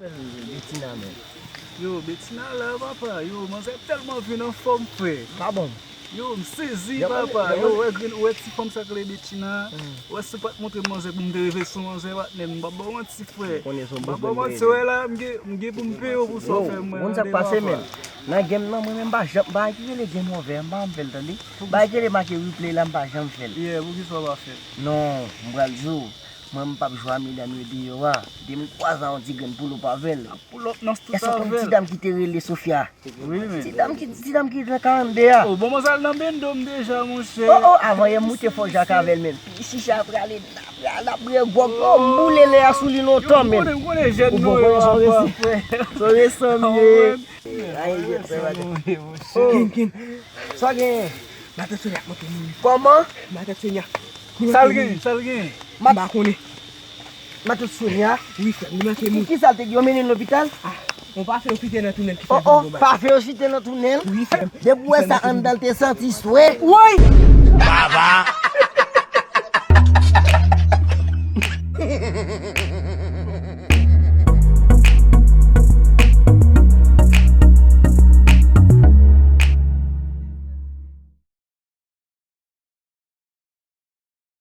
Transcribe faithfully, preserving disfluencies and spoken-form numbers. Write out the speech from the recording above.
Betina, men. Yo, Betina la, papa. Yo, manzè tèlman vin anfòm, frè. Pa bon. Yo, m sezi, papa. Yo, wè, grenn, wè ti fanm sa k rele Betina. Wè, si w pa t montre m manzè pou m te rive sou manzè, patnè, m pa ba w manti, frè. M pa ba w manti, wè la, m gen, m gen pou m peye w pou sa w fè mwen. Konn sa k pase, men. Nan game nan, mwen menm m pa janm, bagay ki rele game over, m pa janm fè l, tande. Bagay ki rele make replay la, m pa janm fè l. Yeah, poukisa w pa fè l? Non, m pral di w. Mwen, m p ap jwe a medam yo deyò a. Depi m kwaze a yon ti grenn pull up avè l. Pull up nan street avè l. Èske w konn ti dam ki te rele Sofia? Wi, men. Ti dam ki, ti dam ki nan karannde a. Oh, bon, manzè al nan bendo m deja, monchè. Oh, oh, avan yè m moute fò jak avè l, men. Chicha prale, n ap, n ap bwè gwòg. Oh, m boule lè a sou li lontan, men. M konnen, m konnen jèn nou yo, apa, frè. Son resan m ye. Ayi, jèn frè, bagay. Kin, kin. Sa w genyen? Matant Sonia ap manke mouri. Kòman? Matant Sonia. Sa l genyen? Sa l genyen? M pa konnen. Matant Sonia? Wi, frè m, li manke mouri. Ki sa l te gen? Yo mennen l lopital? Ah, yon pafen yo fite nan tounèl ki fè. Oh, oh, pafen yo fite nan tounèl? Wi, frè m. Depi w wè sa anndan l te santi swe. Woy! Baba!